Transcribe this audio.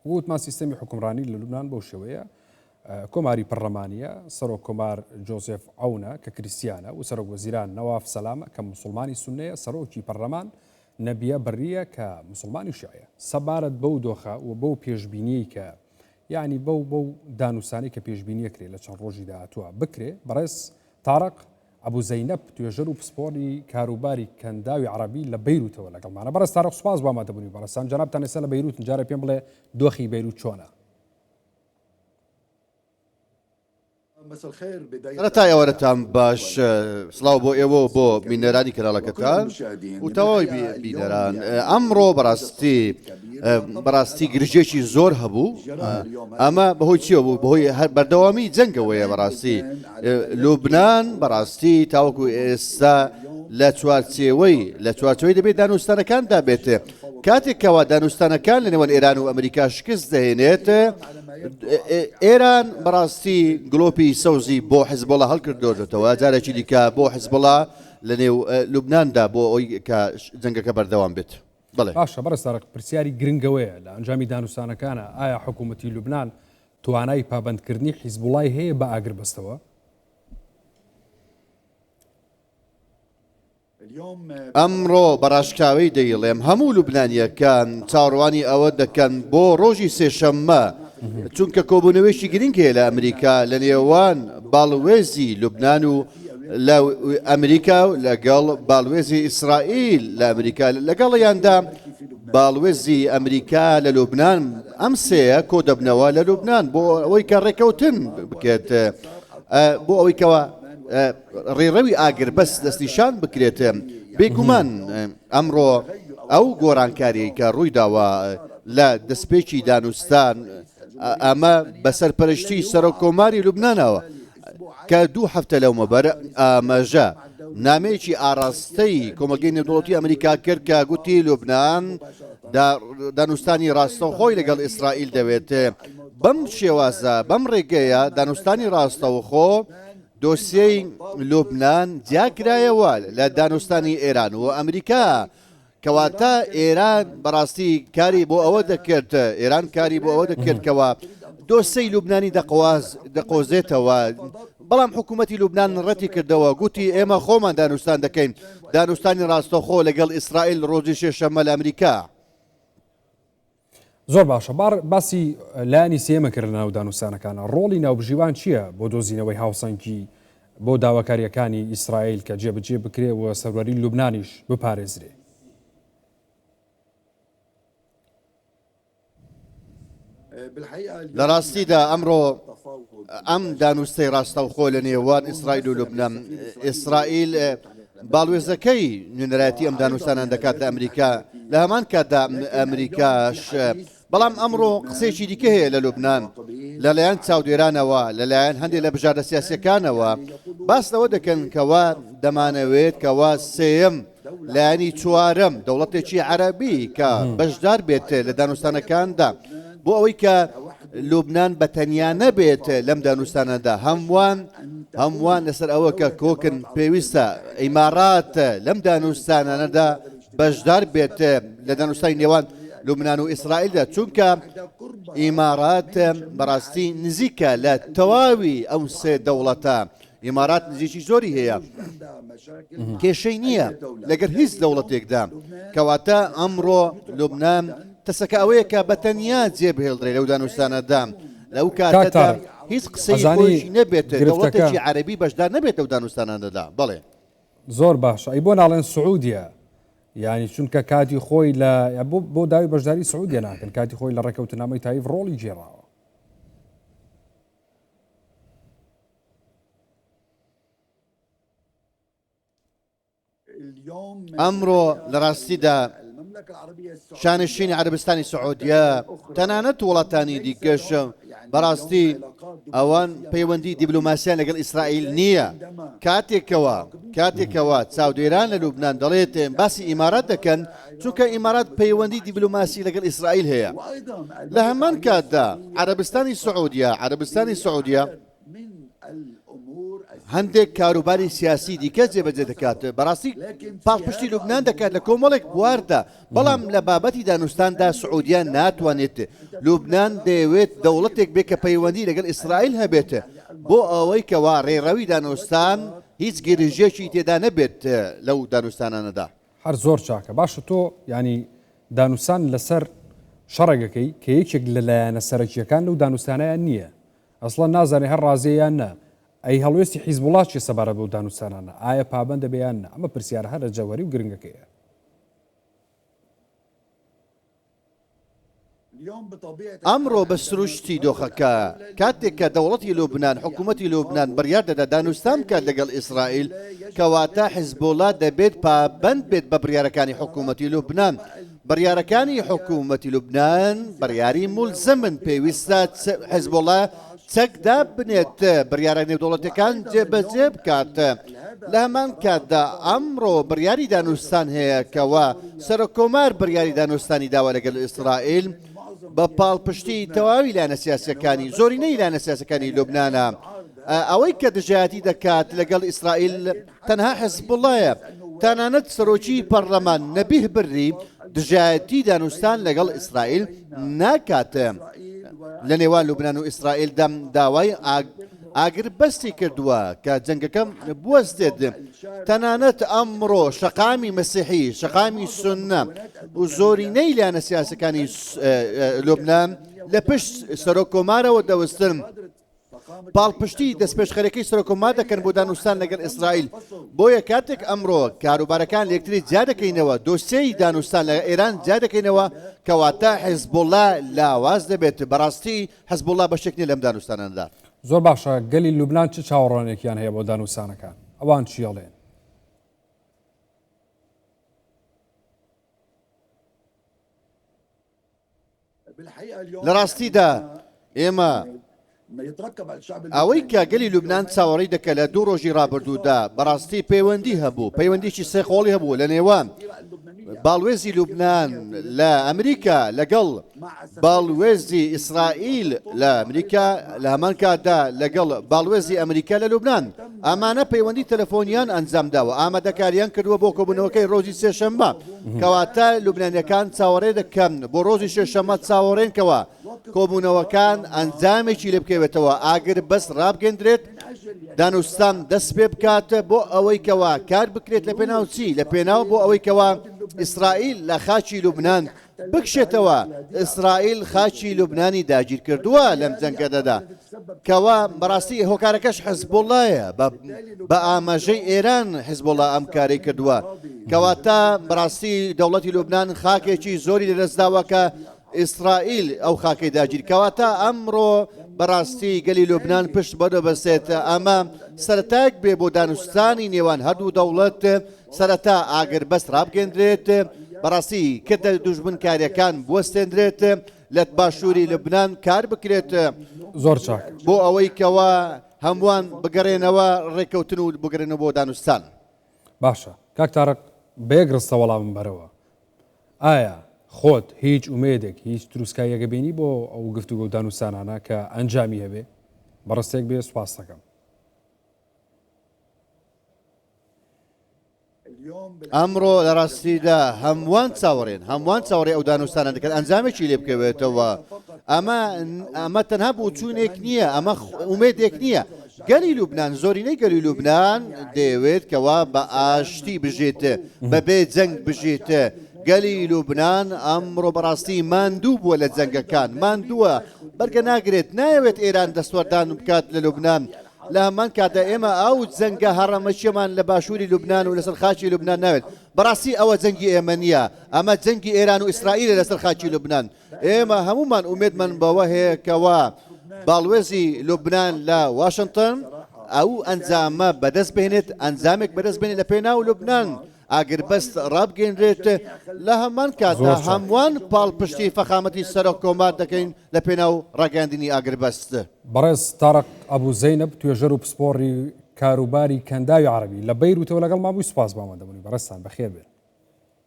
وتمان سیستەمی حوکمڕانی لە لوبناان بەو شێوەیە کۆماری پەرلەمانییە، سەرۆک کۆمار جۆزێف عەونە کە کریستیانە و سەرۆک وەزیران نەواف سەلامە کە موسڵمانی سوننەیە، سەرۆکی پەرلەمان نەبیە بەڕییە کە موسڵمانی شیعەیە. سەبارەت بەو دۆخە و بەو پێشبینییەی کە یانی بەو بەو دانوسانەی کە پێشبینی ئەکرێ لە چەند ڕۆژی داهاتووە بکرێ، بەڕێز تارق ئەبو زەینەب توێژەر و پسپۆڕی کاروباری کەنداوی عەڕەبی لە بەیروتەوە لەگەڵمانە. بەڕێز تارق سوپاس بۆ ئامادەبوونی بەڕێزتان. جەنابتان ئێستا لە بەیروتن، جارێ پێم بڵێ دۆخی بەیروت چۆنە؟ سەرەتا ئێوارەتان باش سڵاو بۆ ئێوە و بۆ بینەرانی کەناڵەکەتان و تەواوی بینەران ئەمڕۆ بەڕاستی بەڕاستی گرژێکی زۆر هەبوو ئەمە بەهۆی چیەوە بوو بەهۆی هەر بەردەوامی جەنگەوەیە بەڕاستی لوبناان بەڕاستی تاوەکو ئێستا لە چوارچێوەی لە چوارچێوەی دەبێت دانوستانەکاندا بێت کاتێک کەوا دانوستانەکان لە نێوان ئێران و ئەمریکا شکست دەهێنێت ئێران بەڕاستی گلۆپی سەوزی بۆ حزبڵە هەڵکردۆتەوە جارێکی دیکە بۆ حزبڵە لە نێو لوبنااندا بۆ ئەوی کە جەنگەکە بەردەوام بێت. بەڵێ باشە بەڕێز تارق پرسیاری گرنگەوەیە لە ئەنجامی دانوستانەکانە ئایا حکوومەتی لوبناان توانای پابندکردنی حیزبوڵای هەیە بە ئاگربەستەوە؟ ئەمڕۆ بە ڕاشکاوی دەیڵێم هەموو لوبنانییەکان چاوەڕوانی ئەوە دەکەن بۆ ڕۆژی سێشەممە، چونکە کۆبوونەوەیەکی گرنگ هەیە لە ئەمریکا لە نێوان باڵوێزی لوبنان و لە ئەمریکا و لەگەڵ باڵوێزی ئیسرائیل لە ئەمریکا لەگەڵیاندا باڵوێزی ئەمریکا لە لوبنان ئەم سێیە کۆدەبنەوە لە لوبنان بۆ ئەوەی کە ڕێککەوتن بکرێت بۆ ئەوەی کەوا ڕێڕەوی ئاگربەست دەستنیشان بکرێت، بێگومان ئەمڕۆ ئەو گۆڕانکاریەی کە ڕوویداوە لە دەستپێکی دانوستان ئەمە بە سەرپەرشتی سەرۆک کۆماری لوبنانەوە کە دوو هەفتە لەومەبەر ئاماژە نامەیەکی ئاراستەی کۆمەڵگەی نێودەوڵەتی ئەمریکا کرد کە گوتی لوبنان دانوستانی ڕاستەوخۆی لەگەڵ ئیسرائیل دەوێت بەم شێوازە بەم ڕێگەیە دانوستانی ڕاستەوخۆ دۆسیەی لوبنان جیاکرایەوە لە دانوستانی ئێران و ئەمریکا، کەواتە ئێران بەڕاستی کاری بۆ ئەوە دەکرد، ئێران کاری بۆ ئەوە دەکرد کەوا دۆسیەی لوبنانی دەقواز دەقۆزێتەوە، بەڵام حکوومەتی لوبنان ڕەتی کردەوە، گوتی ئێمە خۆمان دانوستان دەکەین، دانوستانی ڕاستەوخۆ لەگەڵ ئیسرائیل ڕۆژی سێشەممە لە ئەمریکا. زۆر باشە با باسی لایەنی سێیەمە کرد لەناو دانوستانەکانە ڕۆڵی ناوبژیوان چییە بۆ دۆزینەوەی هاوسەنگی بۆ داواکارییەکانی ئیسرائیل کە جێبەجێ بکرێ و سەروەری لوبنانیش بپارێزرێ؟ لە ڕاستیدا ئەمڕۆ ئەم دانوستەی ڕاستەوخۆ لە نێوان ئیسرائیل و لوبنان ئیسرائیل باڵوێزەکەی نوێنەرایەتی ئەم دانوستانان دەکات لە ئەمریکا لە هەمان کاتدا ئەمریکاش بەڵام ئەمڕۆ قسەیەکی دیکە هەیە لە لوبناان لەلایەن چاودێرانەوە لەلایەن هەندێک لە بژاردە سیاسەکانەوە باس لەوە دەکەن کەوا دەمانەوێت کەوا سێم لایەنی چوارەم دەوڵەتێکی عەرەبی کە بەشدار بێت لە دانوستانەکاندا بۆ ئەوەی کە لوبناان بە تەنیا نەبێت لەم دانوستانەدا هەمووان هەمووان لەسەر ئەوە کە کۆکن پێویستە ئیمارات لەم دانوستانانەدا بەشدار بێت لە دانوستانی نێوان لوبناان و ئیسرائیلدا چونکە ئیمارات بەڕاستی نزیکە لە تەواوی ئەو سێ دەوڵەتە ئیمارات نزیکی زۆری هەیە کێشەی نییە لەگەر هیچ دەوڵەتێکدا کەواتە ئەمڕۆ لوبناان تەسەکە ئەوەیە کە بە تەنیا جێ بهێڵدرێ لەو دانوستانەدا لەو کاتەدا هیچ قسەی خۆشی نەبێت دەوڵەتێکی عەربی بەشدار نەبێت لەو دانوستانانەدا بەڵێ زۆر باشە ئەی بۆ ناڵێن سعودیە یانی چونکە کاتی خۆی لە بۆ داوی بەشداری سعودیە ناکەن کاتی خۆی لە ڕێکەوتنامەی تایف ڕۆڵی گێڕاوە ئەمڕۆ لە ڕاستیدا شانشینی عەرەبستانی سعودیە تەنانەت وڵاتانی دیکەش بەڕاستی ئەوان پەیوەندی دیبلۆماسیان لەگەڵ ئیسرائیل نییە کاتێکەوە کاتێکەوە چاودێران لە لوبناان دەڵێت باسی ئیمارات دەکەن چونکە ئیمارات پەیوەندی دیبلۆماسی لەگەڵ ئیسرائیل هەیە لە هەمان کاتدا عەرەبستانی سعودیە عەرەبستانی سعودیە. هەندێک کاروباری سیاسی دیکە جێبەجێ دەکات، بەڕاستی پاڵپشتی لوبنان دەکات لە کۆمەڵێک بواردا، بەڵام لە بابەتی دانوستاندا سعودیە ناتوانێت، لوبنان دەیەوێت دەوڵەتێک بێت کە پەیوەندی لەگەڵ ئیسرائیل هەبێت بۆ ئەوەی کەوا ڕێڕەوی دانوستان هیچ گرژییەکی تێدا نەبێت لەو دانوستانانەدا. هەر زۆر چاکە. باشە تۆ یانی دانوسان لەسەر شەڕێک ئەکەی کە یەکێک لە لایەنە سەرەکییەکان لەو دانوستانەیان نییە. ئەسڵەن نازانێ هەر ڕازیە یان نا. ئەی هەڵوێستی حیزبوڵا چیە سەبارەت بەو دانوستانانە؟ ئایا پابەند دەبێ یان نا؟ ئەمە پرسیارە هەرە جەوهەری و گرنگەکەیە. ئەمڕۆ بە سروشتی دۆخەکە، کاتێک کە دەوڵەتی لوبنان، حکوومەتی لوبنان بڕیار دەدات دانوستان بکات لەگەڵ ئیسرائیل، کەواتە حیزبوڵا دەبێت پابەند بێت بە بڕیارەکانی حکوومەتی لوبنان. بڕیارەکانی حکوومەتی لوبنان بڕیاری مولزەمن، پێویستە حیزبوڵا چەک دابنێت، بڕیارە نێودەوڵەتیەکان جێبەجێ بکات. لە هەمان کاتدا ئەمڕۆ بڕیاری دانوستان هەیە کەوا سەرۆککۆمار بڕیاری دانوستانی داوە لەگەل ئیسرائیل بە پاڵپشتی تەواوی لایەنە سیاسیەکانی، زۆرینەی لایەنە سیاسەکانی لوبنانە. ئەوەی کە دژایەتی دەکات لەگەڵ ئیسرائیل تەنها حزبوڵایە. تەنانەت سەرۆکی پەڕلەمان نەبیه بری دژایەتی دانوستان لەگەڵ ئیسرائیل ناکات. لە نێوان لوبنان و ئیسرائیلدا داوای ئاگربەستی کردووە کە جەنگەکە بوەستێت. تەنانەت ئەمڕۆ شەقامی مەسیحی، شەقامی سوننە و زۆرینەی لایەنە سیاسیەکانی لوبنان لە پشت سەرۆک کۆمارەوە دەوەستن. پاڵپشتی دەستپێشخەریەکەی سەرۆککۆمار دەکەن بۆ دانوستان لەگەڵ ئیسرائیل، بۆیە کاتێک ئەمڕۆ کاروبارەکان لەیەکتری جیا دەکەینەوە، دۆسیەی دانوستان لەگەڵ ئێران جیا دەکەینەوە، کەواتە حزبوڵا لاواز دەبێت، بەڕاستی حزبوڵا بەشێک نییە لەم دانوستانانەدا. زۆر باشە، گەلی لوبنان چ چاوەڕوانیەکیان هەیە بۆ دانوستانەکان؟ ئەوان چی ئەڵێن؟ لە ڕاستیدا ئێمە ئەوەی کە گەلی لوبناان چاوەڕێی دەکە لە دوو ڕۆژی ڕابردوودا بەڕاستی پەیوەندی هەبوو پەیوەندیی سێقۆڵی هەبوو لە نێوان باڵوێزی لوبناان لە ئەمریکا لەگەڵ باڵوێزی ئیسرائیل لە ئەمریکا لە هەمان کاتدا لەگەڵ باڵوێزی ئەمریکا لە لوبناان ئەمانە پەیوەندی تەلەفۆنیان ئەنجامداوە ئامادەکاریان کردووە بۆ کۆبوونەوەکەی ڕۆژی سێشەممە کەواتە لوبنانیەکان چاوەڕێ دەکەن بۆ ڕۆژی شێشەمە چاوەڕێن کەوا کۆبوونەوەکان ئەنجامێکی لێ بکەوێتەوە ئاگر بەس ڕابگەندرێت دانوستان دەست پێ بکات بۆ ئەوەی کەوا کار بکرێت لە پێناو چی لە پێناو بۆ ئەوەی کەوا ئیسرائیل لە خاکی لوبناان بکشێتەوە، ئیسرائیل خاکی لوبنانی داگیرکردووە لەم جەنگەدەدا، کەوا بەڕاستی هۆکارەکەش حزبوڵایە، بە ئاماژەی ئێران حزبوڵا ئەم کارەی کردووە، کەواتە بەڕاستی دەوڵەتی لوبنان خاکێکی زۆری لەدەستداوە کە ئیسرائیل ئەو خاکەی داگیر، کەواتە ئەمڕۆ بەڕاستی گەلی لوبنان پشت بە دەبەستێت ئەمە سەرەتایەک بێ بۆ دانوستانی نێوان هەردوو دەوڵەت، سەرەتا ئاگربەست ڕابگەندرێت، بەڕاستی کردە دوژمنکاریەکان بوەستێندرێت، لە باشووری لوبنان کار بکرێت. زۆر چاک. بۆ ئەوەی کەوا هەمووان بگەڕێنەوە ڕێککەوتن و بگەڕێنەوە بۆ دانوستان. باشە کاک تارق بە یەک ڕستە وەڵامم بەرەوە ئایا خۆت هیچ ئومێدێک هیچ تروسکاییەک ئەبینی بۆ ئەو گفتوگۆ و دانوستانانە کە ئەنجامی هەبێ؟ بە ڕستێک بێ سوپاست دەکەم. ئەمڕۆ لە ڕاستیدا هەمووان چاوەڕێن هەمووان چاوەڕێ ئەو دانوستانە دەکەن ئەنجامێکی لێ بکەوێتەوە ئەمە ئەمە تەنها بۆچوونێک نییە ئەمە ئومێدێک نییە گەلی لوبناان زۆرینەی گەلی لوبناان دەیەوێت کەوا بە ئاشتی بژێت بەبێ جەنگ بژێت گەلی لوبناان ئەمڕۆ بەڕاستی ماندوو بووە لە جەنگەکان ماندووە بەرگە ناگرێت نایەوێت ئێران دەستوەردان بکات لە لوبناان لە هەمان کاتدا ئێمە ئەو جەنگە هەڕەمەکیەمان لە باشووری لوبنان و لەسەر خاکی لوبنان ناوێت. بەڕاستی ئەوە جەنگی ئێمە نییە، ئەمە جەنگی ئێران و ئیسرائیلە لەسەر خاکی لوبنان. ئێمە هەموومان ئومێدمان بەوە هەیە کەوا باڵوێزی لوبنان لە واشنتن ئەو ئەنجامە بەدەست بهێنێت، ئەنجامێک بەدەست بهێنێت لە پێناو لوبنان ئاگربەست ڕابگەیەنرێت، لە هەمان کاتدا هەمووان پاڵپشتی فەخامەتی سەرۆک کۆمار دەکەین لە پێناو ڕاگەیاندنی ئاگربەست. بەڕێز تارق ئەبو زەینەب، توێژەر و پسپۆڕی کاروباری کەنداوی عەرەبی لە بەیروتەوە لەگەڵمان بووی، سوپاس بۆ ئامادەبوونی بەڕێزتان، بەخێربێن.